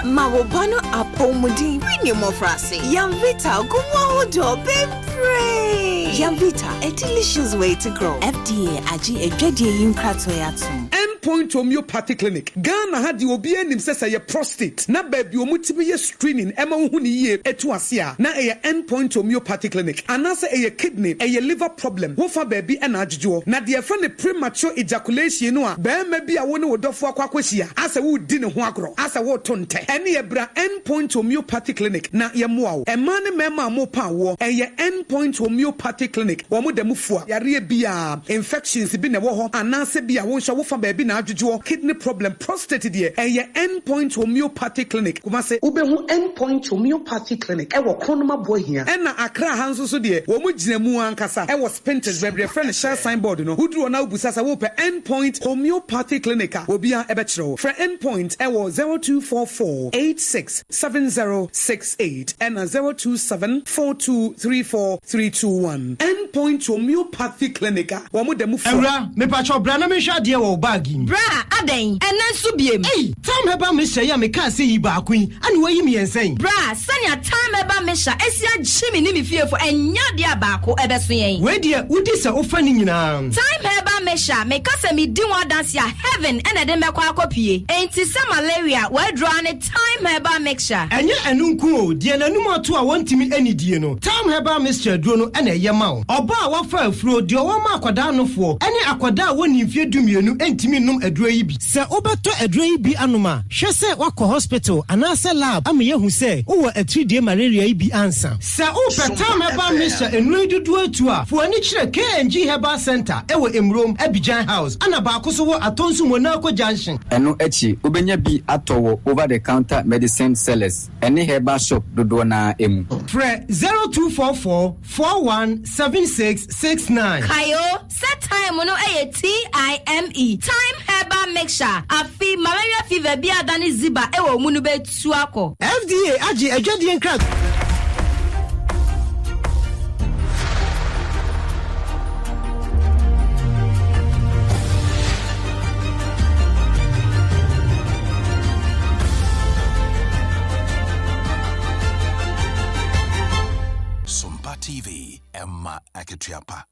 Ma wo ba no apɔwmuden firi ne mmofraase. Yamvita gu mu ahodoɔ bebree! Yamvita, a delicious way to grow. FDA agye adwadie yi nkratoɔ yi atom. End Point Homeopathy Clinic, Ghana ha deɛ obiara nim sɛ sɛ ɛyɛ prostate na baabi a wɔtumi yɛ screening ɛma wohu no yie ɛtu ase a na ɛyɛ End Point Homeopathy Clinic anaasɛ ɛyɛ kidney, ɛyɛ liver problem, wofa baabi ɛna adwodwoɔ. Na deɛ yɛfrɛ no premature ejaculation no a barima bi a wo ne wo dɔfoɔ akɔ akɔhyia asɛ woredi ne ho agorɔ asɛ woreto ntɛ ɛneɛ bra End Point Homeopathy Clinic na yɛmmoa wo. Mmaa ne mmarima a morepa awoɔ ɛyɛ End Point Homeopathy Clinic wɔn da mu fua yareɛ biara. Infections bi na ɛwɔ hɔ anaasɛ bi a wo nso wofa baabi na adwodwoɔ, kidney problem, prostate deɛ ɛyɛ End Point Homeopathy Clinic, Kumasi. Wobɛhu End Point Homeopathy Clinic wɔ Kronum Aboahia. Ɛna Accra ha nso so deɛ wɔn gyina mu ankasa wɔ Spintex baabi a yɛfrɛ no Shell sign board no. Woduru hɔ na wobisa sɛ wopɛ End Point Homeopathy Clinic a, obiara bɛkyerɛ wo. Frɛ End Point wɔ 0244 86 7068 ɛna 027 4234 321. End Point Homeopathy Clinic a wɔn da mu fua. Awura, mepakyɛw bra na menhwɛ adeɛ wɔ wo bag yi mu. Bra, adɛn? Ɛnnɛ nso biem? Ei! Thyme Herbal Mixture yi a mekaa sɛ yi baako yi, ɛna woayi mmiɛnsa yi? Bra, sɛnea Thyme Herbal Mixture asi agye me ne me fiefo, ɛnyɛ adeɛ a baako ɛbɛso yɛn. Wei deɛ, wodi sɛ wofa ne nyinaa. Thyme Herbal Mixture, meka sɛ medi ho adanse a, heaven na ɛde me bɛkɔ akɔpue. Enti sɛ malaria, w'aduro ara ne Thyme Herbal Mixture. Ɛnyɛ ɛno nko o, deɛ n'anum ato a wɔntumi nnidie no, Thyme Herbal Mixture aduro no na ɛyɛ ma wo. Ɔbaa a wafa afuro, deɛ ɔwɔ ma akwadaa nofoɔ, ne akwadaa a wɔnnii mfeɛ dumienu ntumi nnom aduro yi bi. Sɛ wobɛtɔ aduro yi bi anom a, hwɛ sɛ woakɔ hospital anaasɛ lab ama yɛahu sɛ wowɔ atiridie malaria yi bi ansa. Sɛ wopɛ Thyme Herbal Mixture nnuro yi dodoɔ atu a, fa w'ani kyerɛ KNG Herbal Centre wɔ Emurom, Abidjan House, ɛna baako nso wɔ Atonsu Monaco Junction. Ɛno akyi, wobɛnya bi atɔ wɔ over-the-counter medicine sellers ne herbal shop dodoɔ no ara mu. Frɛ 0244 41 76 69. Kae o, sɛ thyme no yɛ TIME, Thyme Herbal Mixture, afe malaria fever bi a adane ziba wɔ wo mu no bɛtu akɔ. FDA agye adwadie nkrataa. Sompa TV, ɛma akatua pa.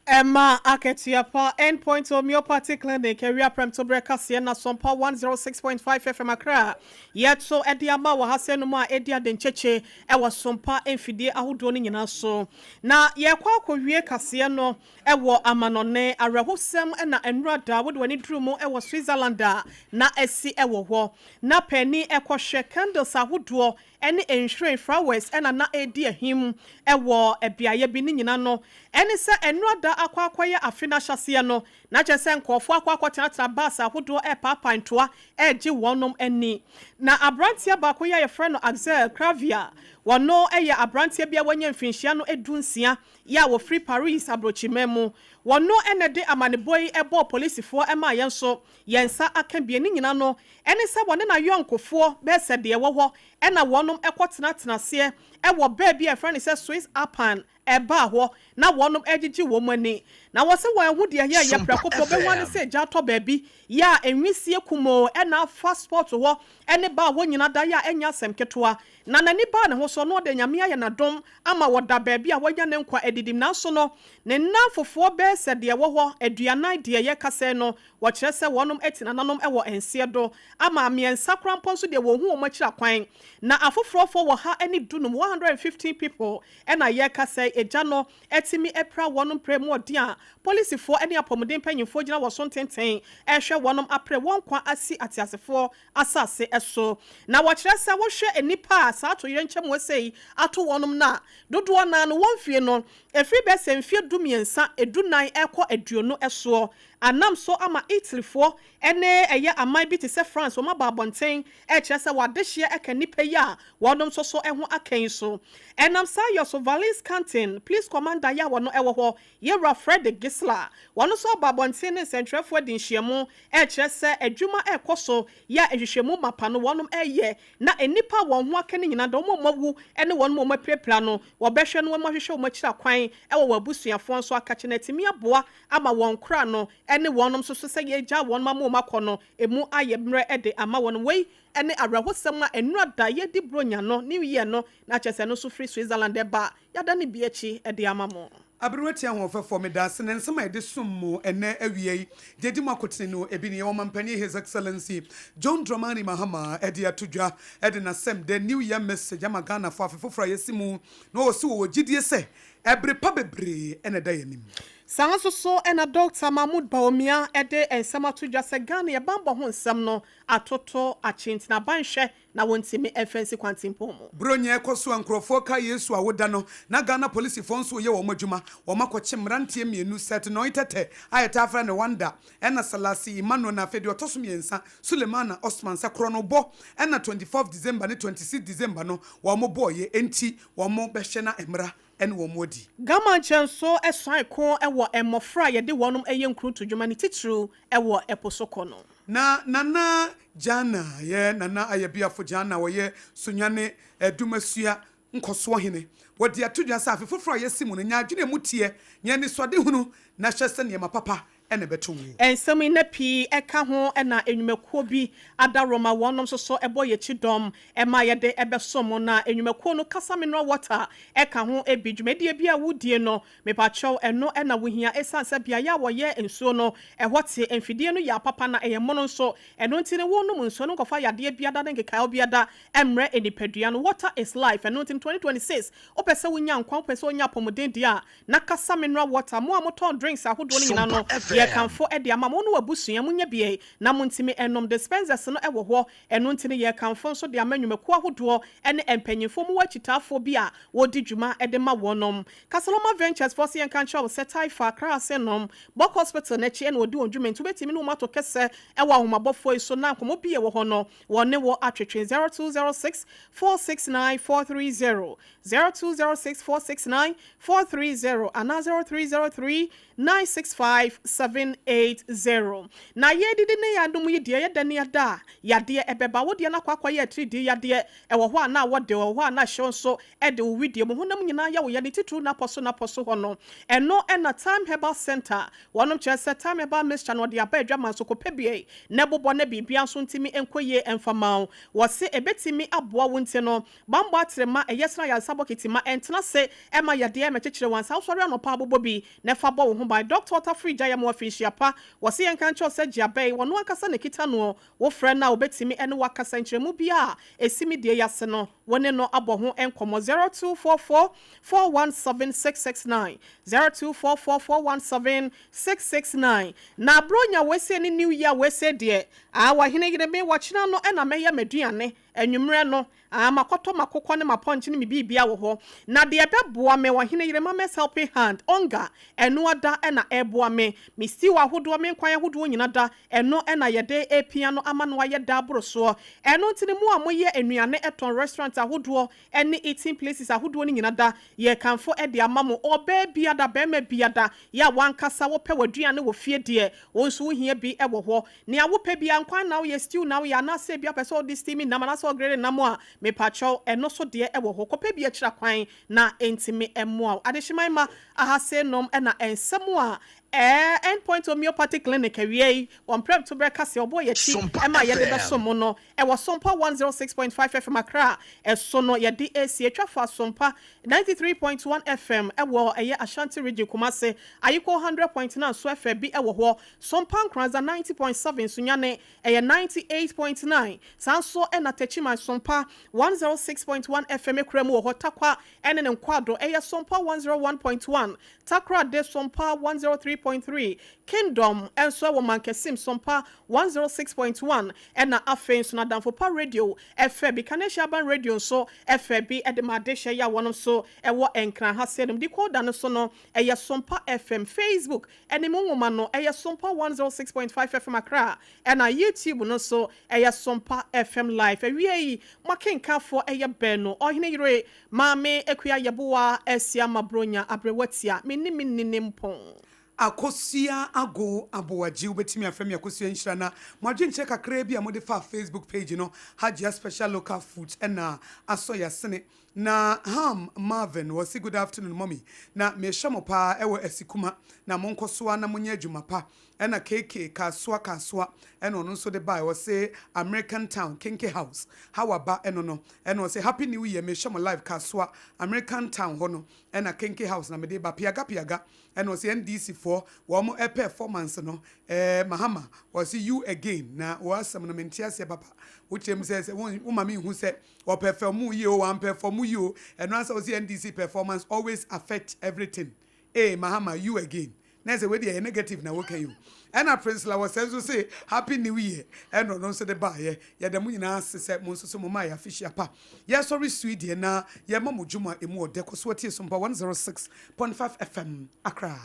Ɛma akatua pa. End Point Homeopathy Clinic, Awia Prɛmtoberɛ Kaseɛ na Sompa 106.5 FM Accra yɛto de ama wɔ ha sɛ nom a ɛdi ade nkyekye wɔ Sompa mfidie ahodoɔ no nyinaa so. Na yɛrekɔ akɔwie kaseɛ no wɔ amanɔne. Awerɛhosɛm na nnora da wode w'ani duru mu wɔ Switzerland a na asi wɔ hɔ. Na paani kɔhwɛ candles ahodoɔ ne nhwiren, flowers, na na ɛredi ahim wɔ beaeɛ bi. Ne nyina no ne sɛ nnora da. akɔ akɔyɛ afe no ahyɛaseɛ no, na kyerɛ sɛ nkurɔfoɔ akɔ akɔtenatena bus ahodoɔ repaapae ntoa regye wɔnom ani. Na aberanteɛ baako yi a yɛfrɛ no Axel Clavier, ɔno yɛ aberanteɛ bi a wanya mfinhyia no 16 yi a ɔfiri Paris abrokyiman mu. Ɔno na ɛde amanebɔ yi bɔɔ polisifoɔ maa yɛn nso yɛn nsa aka bi. Ne nyina no ne sɛ wɔne n'ayɔnkofoɔ bɛyɛ sɛ deɛ ɛwɔ hɔ na wɔnom kɔtenatena aseɛ wɔ baa bi a yɛfrɛ no sɛ Swiss Alpine baa hɔ na wɔnom regyegye wɔn ani. Na wɔse wɔn ahu deɛ ɛyɛ yɛ prɛko pɛ wɔbɛhu ara ne sɛ gya atɔ baabi yɛ a nwisie kumoo na afa spot hɔ ne baa hɔ nyina da yɛ a ɛnyɛ asɛm ketewa. Na n'ani baa ne ho so no ɔde Nyame ayɛ n'adom ama wɔda baabi a wanya ne nkwa adidim nanso no ne nnamfofoɔ bɛyɛ sɛ deɛ ɛwɔ hɔ 40 deɛ yɛkasa yi no wɔkyerɛ sɛ wɔnom ati nananom wɔ nseɛ do ama mmiɛnsa koraa mpo nso deɛ wɔnhu wɔn akyiri akwan na afoforɔfoɔ wɔ ha ne dunum, 115 people, na yɛreka sɛ egya no atumi apira wɔnom prɛ mu ɔden a polisifoɔ ne apɔmuden mpanyinfoɔ gyina wɔ so ntenten rehwɛ wɔnom aprɛ wɔn nkwa asi ateasefoɔ asase so. Na wɔkyerɛ sɛ wohwɛ nnipa a saa atoyerɛnkyɛm sei ato wɔnom no a, dodoɔ no ara no wɔn mfie no ɛfiri bɛyɛ sɛ mfeɛ dumiɛnsa, dunan rekɔ 20 soɔ. Anam so ama Italyfoɔ ne ɛyɛ aman bi te sɛ France wɔn aba abɔnten rekyerɛ sɛ wɔn adehyeɛ ka nnipa yi a wɔnom nso so ho aka yi so. Ɛnam saa yɔ so Valais Canton Police Commander yi a wɔno wɔ hɔ, Yewura Frederick Gisler, wɔno nso aba abɔnten ne nsɛntwerɛfoɔ adi nhyiamu rekyerɛ sɛ adwuma rekɔ so yɛ a nhwehwɛmu mapa no wɔnom reyɛ na nnipa a wɔn ho aka no nyinaa de wɔn a wɔawu ne wɔnom a wɔapirapira no wɔbɛhwɛ na wɔn ahwehwɛ wɔn akyiri akwan wɔ wɔn abusuafoɔ nso akakye na atumi aboa ama wɔn kora no ne wɔnom nso so sɛ yɛregyaa wɔnom ama wɔn akɔ no ɛmu ayɛ mmerɛ de ama wɔnom. Wei ne awerɛhosɛm a nnora da yɛredi Buronya no, New Year no, na kyerɛ sɛ ɛno nso firi Switzerland ɛba a, yɛada no bi akyi de ama mo. Aberewa tia ahoɔfɛfoɔ, medaase ne nsɛm a yɛde som mo ɛnnɛ awia yi. Deɛ ɛdi mu akotene no ebi nie, Ɔmanpanin His Excellency John Dramani Mahama de ato dwa de n'asɛm The New Year Message ama Ghanafoɔ afe foforɔ a yɛasi mu na ɔse wɔwɔ gyidie sɛ ɛbere pa bebree na ɛda yɛn anim. Saa nso so na Dɔkta Mahmood Bawumia de nsɛm ato dwa sɛ Ghana yɛ banbɔ ho nsɛm no atoto akye nti na aban hwɛ na wɔntumi mfa nsi kwantempɔn mu. Buronya ɛkɔ so a nkurɔfoɔ kae Yesu awoda no, na Ghana polisifoɔ nso reyɛ wɔn adwuma. Wɔakɔkye mmeranteɛ mmienu, Seth Noi Tetteh a yɛtaa frɛ no Wanda ɛna Selasi Emmanuel na afei deɛ ɔtɔ so mmiɛnsa, Sulemana Osman sɛ korɔnobɔ ɛna 24th December ne 26th December no wɔbɔeɛ enti wɔbɛhwɛ na mmara ne wɔn adi. Gama nkyɛnso suan ko wɔ mmɔfra a yɛde wɔnom yɛ nkurutu dwuma ne titiriw wɔ ɛpo so kɔ no. Na Nana Gyana yɛ Nana Ayabiafo Gyana a ɔyɛ Sunyani Adumasua Nkɔsoɔ Hene. Wɔde ato dwa sɛ afe foforɔ a yɛasi mu no, nya adwene a emu teɛ, nya anisoadehunu, na hwɛ sɛ nneɛma papa na ɛbɛto wo. Nsɛm yi na pii ka ho na nnwumakuo bi adaworoma wɔnom nso so bɔ yɛn akyi dɔm ma yɛde bɛsom mo. Na nnwumakuo no Kasa Mineral Water ka ho bi. Dwumadie bi a wodie no, mepakyɛw ɛno na wohia ɛsiane sɛ beaeɛ a wɔyɛ nsuo no ɛhɔ te, mfidie no yɛ apapa na ɛyɛ mono nso. Ɛno nti no wonom nsuo no nkɔfa yadeɛ biada ne nkekaeɛ biada mmrɛ nipadua no. Water is life. Ɛno nti no 2026 wopɛ sɛ wonya nkwa, wopɛ sɛ wonya apɔmuden deɛ a, Na kasa mineral water, mo a motɔn drinks ahodoɔ no nyinaa no, yɛrekamfo de ama mo. Wo ne w'abusua, monyɛ bi na montumi nnom. Dispensers no wɔ hɔ, ɛno nti no yɛrekamfo nso de ama nnwumakuo ahodoɔ ne mpanyinfoɔ mu akyitaafoɔ bi a wɔredi dwuma de ma wɔnom. Kasaloma Ventures foɔ se yɛnka nkyerɛ wo sɛ Taifa, Accra ase nom, Bok Hospital no akyi na wɔdi wɔn dwuma nti wobɛtumi ne wɔn ato kɛsɛ wɔ ahomabɔfoɔ yi so na nkɔmmɔ bi a ɛwɔ hɔ no wɔne wo atwetwe 0206 469 430. 0206 469 430 anaa 0303 965 780. Na yɛredidi ne yɛanom yi deɛ, ɛyɛ dɛ ne ɛda a yadeɛ ɛbɛba. Wo deɛ no akɔ akɔyɛ atiridii yadeɛ, ɛwɔ hɔ a na awɔ de wo, ɛwɔ hɔ a na ɛhyew nso de wo wedeɛ mu. Honam nyinaa yɛ wo ya, ne titiriw n'apɔ so n'apɔ so hɔ no. Ɛno na Thyme Herbal Centre, wɔnom kyerɛ sɛ Thyme Herbal Mixture no wɔde aba adwaman so, kɔpɛ bi na ɛbobɔ na biribiara nso ntumi nkɔ yie mfa ma wo. Wɔse ɛbɛtumi aboa wo nti no, Bammɔ atere ma ɛyɛ sene ayaresa bɔkiti ma ɛntena ase ɛma yadeɛ ɛmɛkyekyere wo ansa wosɔre anɔpa abobɔ bi na ɛfa bɔ wo ho ban Dɔkta Ɔtafiri gya yɛ mo afinhyia pa wɔse yɛnka nkyerɛ wo sɛ gye abɛ yi wɔno ankasa na ɛkita noɔ wo frɛ no a ɔbɛtumi ɛne wo akasa nkyerɛmu biara a ɛsi me deɛ yi ase no Wo ne no abɔ ho nkɔmmɔ 0244 417 669, 0244 417 669. Na Buronya wesie ne New Year wesie deɛ, aa wahene yere me wɔkyena no na mɛyɛ m'aduane anwummerɛ no, aa makɔtɔ m'akokɔ ne m'apɔnkye ne me biribia wɔ hɔ. Na deɛ ɛbɛboa me, ɔhene yere Mames Helping Hand, Onga, ɛno ada na ɛreboa me. Me stew ahodoɔ, me nkwan ahodoɔ nyina da, Ɛno na yɛde repia no ama no ayɛ daa boro soɔ. Ɛno nti no mo a moyɛ nnuane tɔn restaurant ahodoɔ ne eating places ahodoɔ no nyina da, yɛrekamfo de ama mo. Ɔbaa biada, barima biada, yɛ a w'ankasa wopɛ w'aduane wɔ fie deɛ, wo nso wohia bi wɔ hɔ. Nea wopɛ biara, nkwan na woyɛ, stew na woyɛ, anaasɛ ebia wopɛ sɛ wode steaming nam anaasɛ wogrille nam a, mepakyɛw, ɛno nso deɛ wɔ hɔ. Kɔpɛ bi akyira kwan na ɛntumi mmoa wo. Adehyeman mma, ahaseinom na nsɛm a Ɛɛ End Point Homeopathic Clinic awiei wɔ mprɛmtoberɛ kaseɛ ɔbɔɔ yɛakyi ma yɛde bɛsom mo no ɛwɔ Sompa 106.5 FM Accra ɛso no yɛde ɛresi atwa fa Sompa 93.1 FM ɛwɔ ɛyɛ Ashanti Region Kumasi Ayiko 100.9 nso ɛfɛ bi ɛwɔ hɔ Sompa Nkoranza 90.7 Sunyani ɛyɛ 98.9 saa nso ɛna Techiman Sompa 106.1 FM ekura mu wɔ hɔ Tarkwa ɛne ne nkwado ɛyɛ Sompa 101.1 Takoradi Sompa 103.3, Kingdom nso wɔ Mankasim Sompa 106.1 ɛna afei nso N'adamfo Pa Radio fɛ bi, Kaneshie Aban Radio nso fɛ bi de ma adehyɛ yi a wɔnom nso wɔ Nkran ha sei nom. Decoder no so no ɛyɛ Sompa FM, Facebook ne mu nwoma no ɛyɛ Sompa 106.5 FM Accra ɛna YouTube no nso ɛyɛ Sompa FM Live. Awiei mo akenkanfoɔ ɛyɛ baanu, Ɔhene Yere Maame Akua Yeboah Asiama Bronya Aberewa Tia me ne me nni ne mpɔn. Akosua Ago Aboagye Wobɛtumi afrɛ me Akosua Nhyira na mo adwenkyerɛ kakraa bi a mode faa Facebook page no Hajia Special Local Foods ɛna asɔ yasene na Ham Marvin wɔse good afternoon mommy na mehwɛ mo paa ɛwɔ Asikuma na monkɔsoa na monyɛ adwuma pa Ɛna KK Kasoa Kasoa ɛna ɔno nso de bae ɔse American town Kenke house ha waba ɛno no ɛna ɔse happy new year mehwɛ mo live Kasoa American town hɔ no ɛna Kenke house na mede ba Piaga Piaga ɛna ɔse NDC foɔ wɔn ɛpɛfɔmance no ɛɛ Mahama ɔse you again na wɔ asɛm no mente aseɛ papa wokyerɛ mu sɛ sɛ wo ma me nhu sɛ ɔpɛfɔmu yie o wampɛfɔmu yie o ɛno ansa ɔse NDC performance always affect everything ee Mahama you again Na ɛsɛ wei deɛ ɛyɛ negative na woka yi o. Ɛna Prince Lawɔsɛ nso se happy new year ɛna ɔno nso de baayɛ. Yɛda mo nyinaa ase sɛ mo nso so mo maa yɛ afehyia pa. Yɛsɔre sui deɛ na yɛma mo dwom a emu ɔdɛ. Kɔ so tie Sompa 106.5 FM Accra.